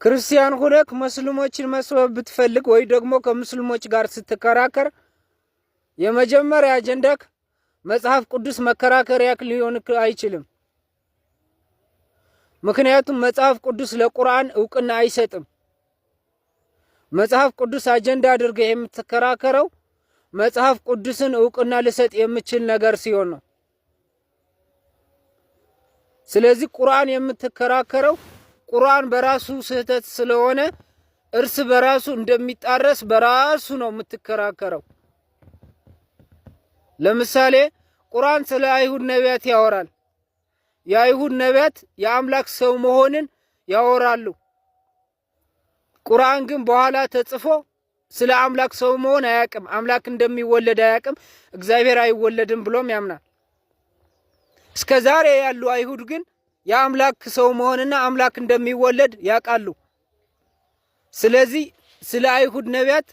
ክርስቲያን ሆነክ ሙስሊሞችን መስበብ ብትፈልግ ወይ ደግሞ ከሙስሊሞች ጋር ስትከራከር የመጀመሪያ አጀንዳክ መጽሐፍ ቅዱስ መከራከሪያክ ሊሆን አይችልም። ምክንያቱም መጽሐፍ ቅዱስ ለቁርአን እውቅና አይሰጥም። መጽሐፍ ቅዱስ አጀንዳ አድርገህ የምትከራከረው መጽሐፍ ቅዱስን እውቅና ልሰጥ የምችል ነገር ሲሆን ነው። ስለዚህ ቁርአን የምትከራከረው ቁርአን በራሱ ስህተት ስለሆነ እርስ በራሱ እንደሚጣረስ በራሱ ነው የምትከራከረው። ለምሳሌ ቁርአን ስለ አይሁድ ነቢያት ያወራል። የአይሁድ ነቢያት የአምላክ ሰው መሆንን ያወራሉ። ቁርአን ግን በኋላ ተጽፎ ስለ አምላክ ሰው መሆን አያቅም። አምላክ እንደሚወለድ አያቅም። እግዚአብሔር አይወለድም ብሎም ያምናል። እስከ ዛሬ ያሉ አይሁድ ግን የአምላክ ሰው መሆንና አምላክ እንደሚወለድ ያውቃሉ። ስለዚህ ስለ አይሁድ ነቢያት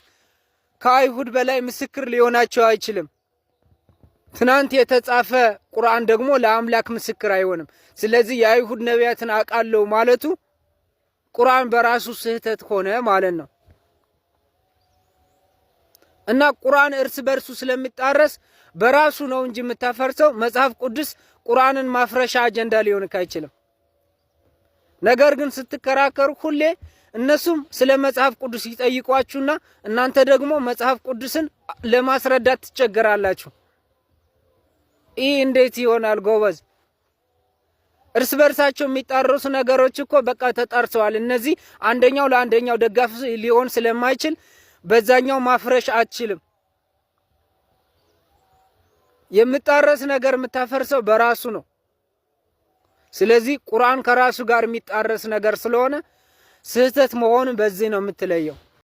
ከአይሁድ በላይ ምስክር ሊሆናቸው አይችልም። ትናንት የተጻፈ ቁርአን ደግሞ ለአምላክ ምስክር አይሆንም። ስለዚህ የአይሁድ ነቢያትን አውቃለሁ ማለቱ ቁርአን በራሱ ስህተት ሆነ ማለት ነው። እና ቁርአን እርስ በርሱ ስለሚጣረስ በራሱ ነው እንጂ የምታፈርሰው መጽሐፍ ቅዱስ ቁርአንን ማፍረሻ አጀንዳ ሊሆንክ አይችልም። ነገር ግን ስትከራከሩ ሁሌ እነሱም ስለ መጽሐፍ ቅዱስ ይጠይቋችሁና እናንተ ደግሞ መጽሐፍ ቅዱስን ለማስረዳት ትቸገራላችሁ። ይህ እንዴት ይሆናል ጎበዝ? እርስ በርሳቸው የሚጣረሱ ነገሮች እኮ በቃ ተጣርሰዋል። እነዚህ አንደኛው ለአንደኛው ደጋፊ ሊሆን ስለማይችል በዛኛው ማፍረሽ አትችልም። የሚጣረስ ነገር የምታፈርሰው በራሱ ነው። ስለዚህ ቁርአን ከራሱ ጋር የሚጣረስ ነገር ስለሆነ ስህተት መሆኑን በዚህ ነው የምትለየው።